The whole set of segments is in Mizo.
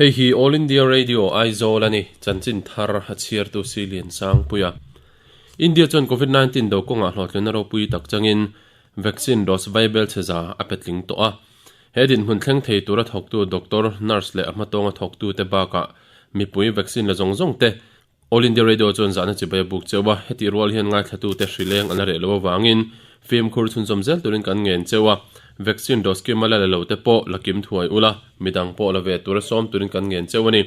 Hei hi All India Radio Aizawl a ni, chanchin thar a chhiartu si Liansangpuia. India chuan Covid 19 do kawngah hlawhtlinna ropui tak changin vaccine dose vaibel chhe za a pe tling tawh a. He dinhmun thleng thei tura thawktu doctor, nurse leh a hmatawnga thawktute bakah mipui vaccine la zawng zawng te All India Radio chuan zahna chibai a buk cheu a, hetih rual hian ngaithlatute hrileng an la reh loh avangin fimkhur chhunzawm zel turin kan ngen cheu a, vaccine dose kim a la la lo te pawh la kim thuai ula, midang pawh la ve tura sawm turin kan ngen cheu a ni.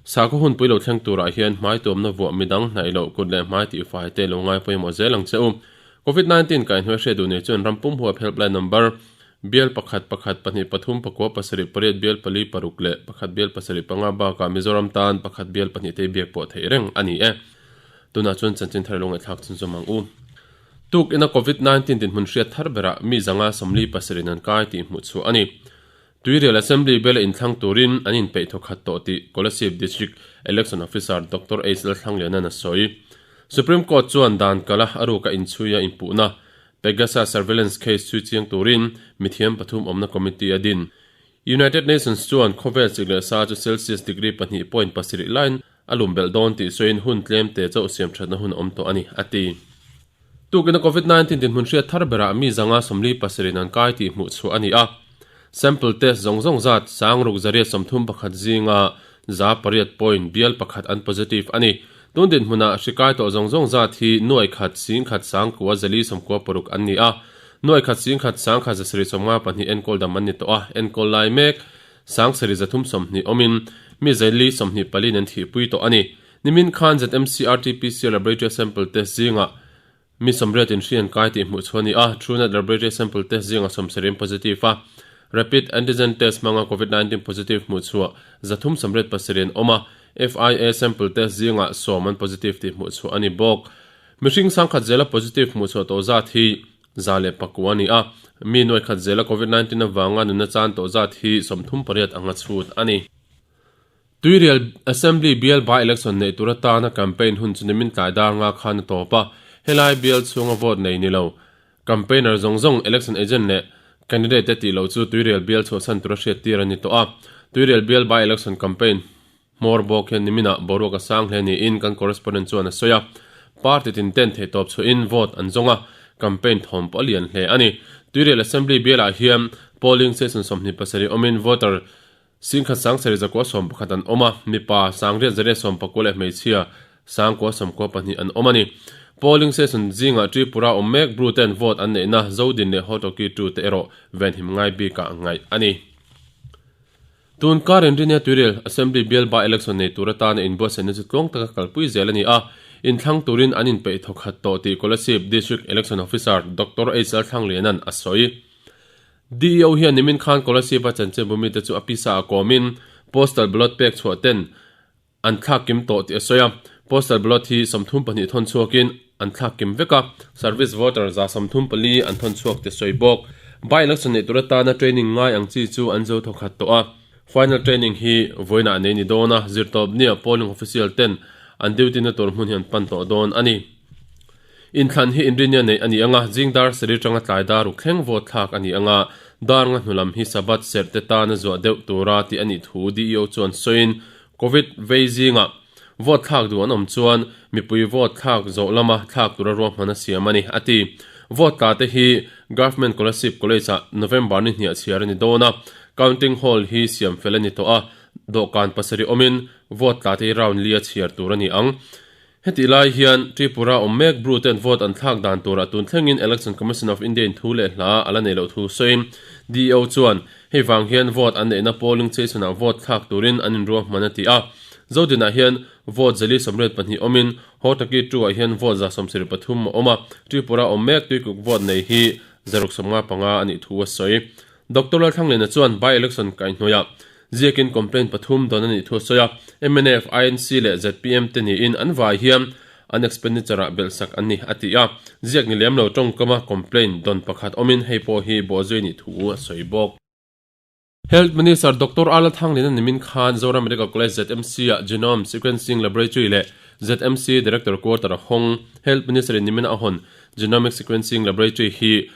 Sakhaw hunpui lo thleng turah hian hmai tuamna vuah midang hnaih loh kut leh hmai tihfai te lo ngai pawimawh zel ang che u. Covid 19 kaihhnuai hriat duh nei chuan ram pum huap helpline number Bial pakhat, pakhat, pahnih, pathum, pakua, pasarih, pariat, bial pali, paruk leh pakhat bial pasarih panga bakah Mizoram tan pakhat bial pahnih te biak pawh theih reng a ni e. Tunah chuan chanchin thar lo ngaihthlak chhunzawm ang u. Tuk ina Covid 19 dinhmun hriat thar berah mi zanga sawmli pasarih an kai tih hmuh chhuah a ni. Tuirial Assembly bela inthlang turin an inpeih thawkhat tawh tih Kolasib District Election Officer Doctor H Lalthlangliana'n a sawi. Supreme Court chuan dan kala a ruka inchhuia inpuhna Pegasus surveillance case chhui chiang turin mithiam pathum awmna committee a din. United Nations chuan khawvel chik leh sa chu Celsius degree pahnih point pasarih laiin a lum belh dawn tih sawiin hun tlem te chauh siam thatna hun a awm tawh a ni, a ti. Tukina Covid 19 dinhmun hriat thar berah mi zanga sawmli pasarih an kai tih hmuh chhuah a ni a. Sample test zawng zawng zat sang ruk zariat sawmthum pakhat zinga za pariat point bial pakhat an positive a ni. Tun dinhmunah hri kai tawh zawng zawng zat hi nuai khat sing khat sang kua zali sawmkua paruk an ni a. Nuai khat sing khat sang khat zasarih sawmnga pahnih enkawl dam an ni tawh a, enkawl lai mek sang sarih zathum sawmhnih awmin mi zali sawmhnih paliin an thihpui tawh a ni. Nimin khan ZMC RTPCR Laboratory sample test zingah Mi sawmriat in hri an kai tih hmuh chhuah a ni a, Truenat Laboratory sample test zinga sawmsarim positive a, Rapid Antigen test hmanga Covid 19 positive hmuh chhuah zathum sawmriat pasarih an awm a, FIA sample test zingah sawm an positive tih hmuh chhuah a ni bawk. Mihring sangkhat zela positive hmuh chhuah tawh zat hi za leh pakua a ni a, mi nuaikhat zela Covid 19 avanga nunna chan tawh zat hi sawmthum pariat anga chhut a ni. Tuirial Assembly bial by-election neih tur atana campaign hun chu nimin tlai dar nga khan a tawp a, helai bial chhunga vote nei ni lo. Campaigner zawng zawng, election agent leh candidate te tih loh chu Tuirial bial chhuahsan tura hriattir a ni tawh a. Tuirial bial by-election campaign hmawr bawk hian niminah boruak a sang hle niin kan correspondent chuan a sawi a. Party tin ten theihtawp chhuahin vote an zawng a, campaign thawm pawh a lian hle a ni. Tuirial Assembly bialah hian polling station 27 awmin voter Singkhat sang sarih zakua sawm pakhat an awm a, mipa sangriat zariat sawm pakua leh hmeichhia sangkua sawmkua pahnih an awm a ni. Polling station zingah Tripura awm mek Bru ten vote an neihna Zodin leh Hotoki tu te erawh venhim ngai bikah ngaih a ni. Tun kar inrinia Tuirial Assembly bial by election nei tur atana inbuatsaihna chu tluang taka kalpui zel a ni a, inthlang turin an inpeih thawkhat tawh tih Kolasib District Election Officer Doctor HL Thlangliana'n a sawi. DEO hian nimin khan Kolasib-a chanchinbu mite chu a pisa a kawmin postal ballot pek chhuah ten an thlak kim tawh tih a sawi a. Postal ballot hi 32 thawn chhuakin an thlak kim vek a, service voter 34 an thawn chhuak tih a sawi bawk. By election neih tur atana training ngai ang chi chu an zo thawkhat tawh a. Final training hi vawiinah nei ni dawn a, zirtawpnia polling official ten an duty na tur hmun hi an pan tawh dawn a ni. Inthlan hi inrinia neih a ni ang a, zing dar sarih atanga tlai dar ruk thleng vote thlak a ni ang a, dar nga hnulam hi Sabbath serh te tana zuah deuh tura tih a nih thu DEO chuan sawiin Covid vei zingah vote thlak duh an awm chuan mipui vote thlak zawh lama thlak tura ruahman a siam a ni, a ti. Vote tla te hi Government Kolasib College ah November ni hniah chhiar a ni dawn a, counting hall hi siam fel a ni tawh a, dawhkan pasarih awmin vote tla te hi round li a chhiar tur a ni ang. Hetih lai hian Tripura awm mek Bru ten vote an thlak dan turah tun thlengin Election Commission of India in thu leh hla a la nei loh thu sawiin DEO chuan hei vang hian vote an neihna polling station ah vote thlak turin an inruahman a ti a. Zodinah hian vote 482 awmin Hotaki two ah hian vote 173 a awm a, Tripura awm mek tuikuk vote nei hi 655 a nih thu a sawi. Doctor Lalthlangliana chuan by-election kaihhnawihah ziakin complaint pathum dawn a nih thu a sawi a, mnf, INC leh zpm te niin an vai hian an expenditure-ah belhsak an ni a ti a, ziak ni lem lo tawngkama complaint dawn pakhat awmin hei pawh hi bawhzui a nih thu a sawi bawk. Health Minister Doctor Ala Thangliana nimin khan Zoram Medical College ZMC-ah Genome Sequencing Laboratory leh ZMC Director Quarter a hawng. Health Minister-in nimin a hawn Genomic Sequencing Laboratory hi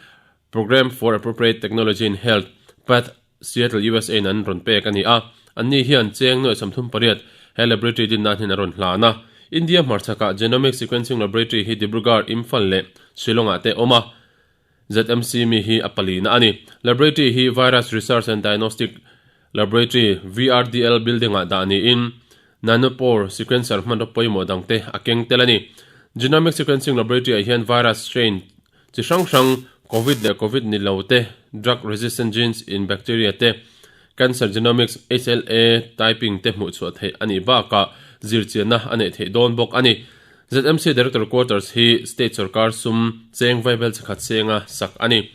Program for Appropriate Technology in Health, PATH, Seattle, USA in an rawn pek a ni a. Anni hian cheng nuai 38 he laboratory din nan hian a rawn hlan a. India hmarchhakah Genomic Sequencing Laboratory hi Dibrugarh, Imphal leh Shillong-ah te a awm a. ZMC mi hi a palina a ni. Laboratory hi Virus Research and Diagnostic Laboratory, VRDL, building-ah dah niin Nanopore sequencer hmanraw pawimawh dangte a keng tel a ni. Genomic Sequencing Laboratory-ah hian virus strain chi hrang hrang, Covid leh Covid ni lo te, drug resistant genes in bacteria te, cancer genomics, HLA typing te hmuh chhuah theih a nih bakah zirchianna a neih theih dawn bawk a ni. ZMC Director Quarters hi State sorkar sum cheng vaibel chikhat senga sak a ni.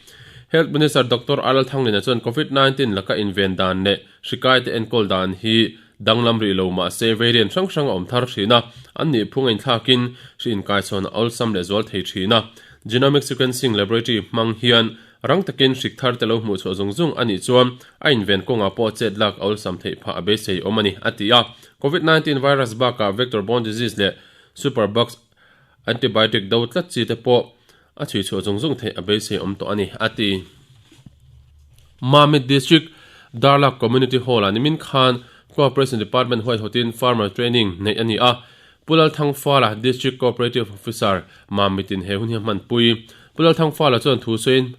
Health Minister Doctor Arnold Thanglina chuan Covid 19 laka inven dan leh hri kaite enkawl dan hi danglam rih lo mah se variant hrang hrang a awm thar thin a, an nih phung a inthlakin hri inkaichhawn a awlsam leh zual thei thin a. Genomic Sequencing Laboratory hmang hian rang takin hrik thar te lo hmuh chhuah zung zung a nih chuan a inven kawngah pawh chet lak a awlsam theih phah a beisei awm a ni, a ti a. Covid 19 virus bakah vector-borne disease leh Superbugs antibiotic do tlat chi te pawh a chhui chhuah zung zung theih a beisei awm tawh a ni, a ti. Mamit District Darlak Community Hall-ah nimin khan Cooperation Department huaihawtin Farmer Training neih a ni a, Pu Lalthangfala, District Cooperative Officer, Mamit-in he hun hi a hmanpui. Pu Lalthangfala chuan thu sawiin,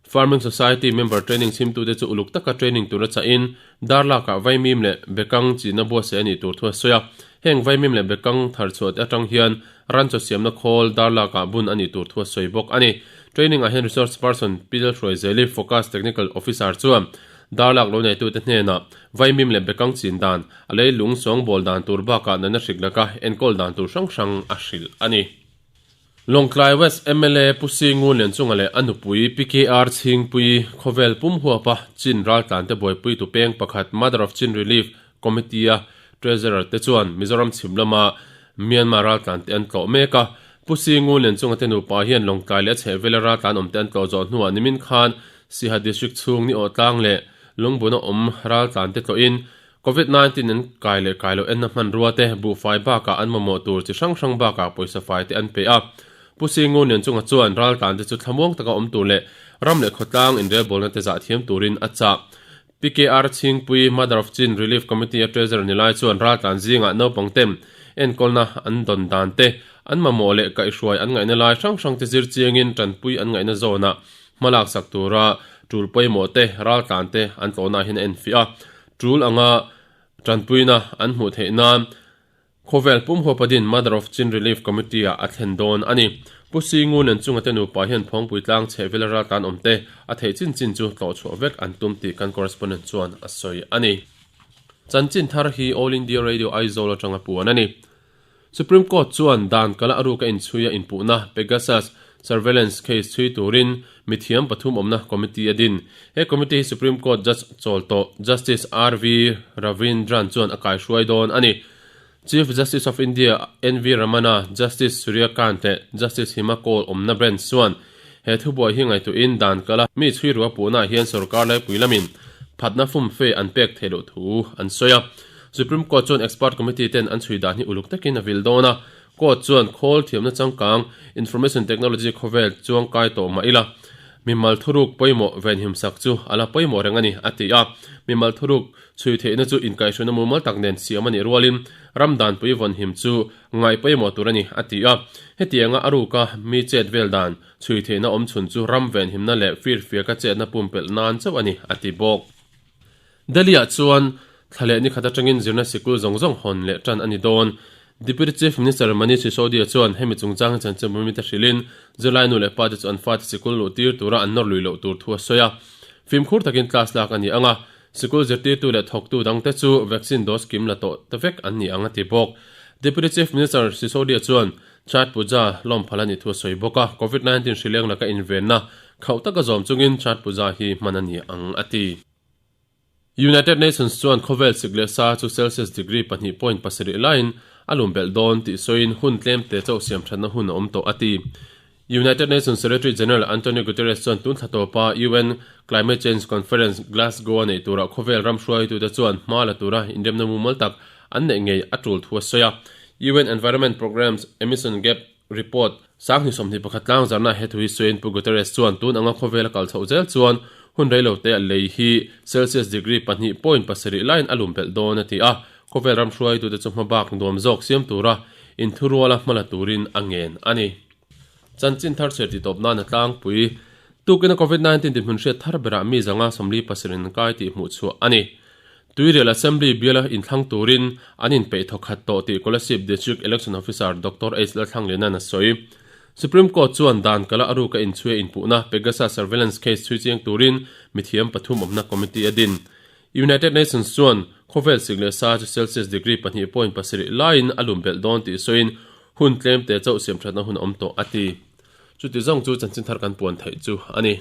Farming Society member training chhimtute chu uluk taka training tura chahin Darlakah vaimim leh bekang chihna buatsaih a nih tur thu a sawi a. Heng vaimim leh bekang thar chhuah te atang hian ran chaw siamna khawl Darlakah bun a nih tur thu a sawi bawk a ni. Training ah hian Resource Person Pi Lalhruaizeli, Focus Technical Officer chuan Darlak lo neitute hnenah vaimim leh bekang chin dan, a leilung sawngbawl dan tur bakah natna hrik laka enkawl dan tur hrang hrang a hrilh a ni. Lawngtlai West mla Pu Singu Lianchunga leh a nupui PKR Chhingpui khawvel pum huapa Chin raltlante buaipuitu peng pakhat Mother of Chin Relief Committee-a Treasurer te chuan Mizoram chhim lama Myanmar raltlante an tlawh mek a. Pu Singu Lianchunga te nupa hian Lawngtlai leh a chhehvela raltlan awmte an tlawh zawh hnuah nimin khan Siha District chhung ni awh tlang leh lungbuna awm raltlante tlawhin Covid 19 an kai leh kai loh enna hmanrua te, buhfai bakah an mamawh tur chi hrang hrang bakah pawisa fai te an pe a. Pu Singu Lianchunga chuan raltlan te chu thlamuang taka awm tur leh ram leh khawtlang inrelbawlna te zah thiam turin a chah. PKR Chhingpui Mother of Chin Relief Committee a Treasurer ni lai chuan raltlan zingah naupang ten enkawlna an dawn dan te, an mamawh leh kaihhruai an ngaihna lai hrang hrang te zir chiangin tanpui an ngaihna zawnah hmalak sak tura tul pawimawh te raltlan te an tlawhna hian a enfiah a. Tul anga tanpuina an hmuh theih nan khawvel pum huapa din Mother of Chin Relief Committee-ah a thlen dawn a ni. Pu Singu nen chunga te nupa hian Phawngpui tlang chheh vela raltlan awm te a theih chin chin chu tlawh chhuah vek an tum tih kan correspondent chuan a sawi a ni. Chanchin thar hi All India Radio Aizawl atanga puan a ni. Supreme Court chuan dan kala a ruka inchhui a inpuhna Pegasus Surveillance case chhui turin mithiam pathum awmna committee a din. He committee hi Supreme Court Judge chawl tawh Justice RV Ravindran chuan a kaihruai dawn a ni. Chief Justice of India NV Ramana, Justice Surya Kant leh Justice Hima Kaul awmna bench chuan he thubuai hi ngaihtuahin dan kala mi chhui rua puhnaah hian sorkar laipui lamin phatna fumfe an pek theih loh thu an sawi a. Supreme Court chuan Expert Committee ten an chhui dan hi uluk takin a vil dawn a, Court chuan khawl thiamna changkang, Information Technology khawvel chuang kai tawh mah ila, mimal thuruk pawimawh venhim sak chu a la pawimawh reng a ni, a ti a. Mimal thuruk chhui theihna chu inkaihhruaina mumal tak nen siam a nih rualin ram danpui vawnhim chu ngaih pawimawh tur a ni, a ti a. Hetianga a ruka mi chet vel dan chhui theihna awm chhun chu ram venhimna leh firfiaka chetna pumpelh nan chauh a ni, a ti bawk. Delhi-ah chuan thla leh ni khat atangin zirna sikul zawng zawng hawn leh tan a ni dawn. Deputy Chief Minister Manish Sisodia chuan hemi chungchang hi chanchin bumite hrilhin zirlai nu leh pate chu an fate sikul luh tir tura an nawr lui loh tur thu a sawi a. Fimkhur takin class lak a ni ang a, sikul zirtirtu leh thawktu dangte chu vaccine dose kim la tawh ta vek an ni ang a ti bawk. Deputy Chief Minister Sisodia chuan Chhath Puja lawmphal a nih thu a sawi bawk a, Covid 19 hrileng laka invenna khauh taka zawm chungin Chhath Puja hi hman a ni ang a ti. United Nations chuan khawvel sik leh sa chu Celsius degree 2.7 laiin a lum belh dawn tih sawiin hun tlem te chauh siam thatna hun a awm tawh a ti. United Nations Secretary General Antonio Guterres chuan tun thla tawpa UN Climate Change Conference Glasgow a neih turah khawvel ram hruaitute chuan hma la tura inremna mumal tak an neih ngei a tul thu a sawi a. UN Environment Programme's Emission Gap Report, 2021 tlangzarna he thu hi sawiin Pu Guterres chuan tun anga khawvel a kal chhoh zel chuan Hun reilo te ah lei hi Celsius degree 2.7 laiin a lum belh dawn a ti a, khawvel ram hruaitute chu hmabak nuam zawk siam tura inthuruala hmala turin a ngen a ni. Chanchin thar chhiar titawp nan a tlangpui. Tukin a Covid 19 dinhmun hriat thar berah mi zanga 47 in kai tih hmuh chhuah a ni. Tuirial Assembly biala inthlang turin an inpeih thawkhat tawh tih Kolasib District Election Officer Doctor H Lalthlangliana'n a sawi. Supreme Court chuan dan kala a ruka inchhuia inpuhna Pegasus Surveillance case chhui chiang turin mithiam pathum awmna committee a din. United Nations chuan khawvel sik leh sa chu Celsius degree 2.7 laiin a lum belh dawn tih sawiin hun tlem te chauh siamthatna hun a awm tawh a ti. Chuti zawng chu chanchin thar kan puan theih chu a ni.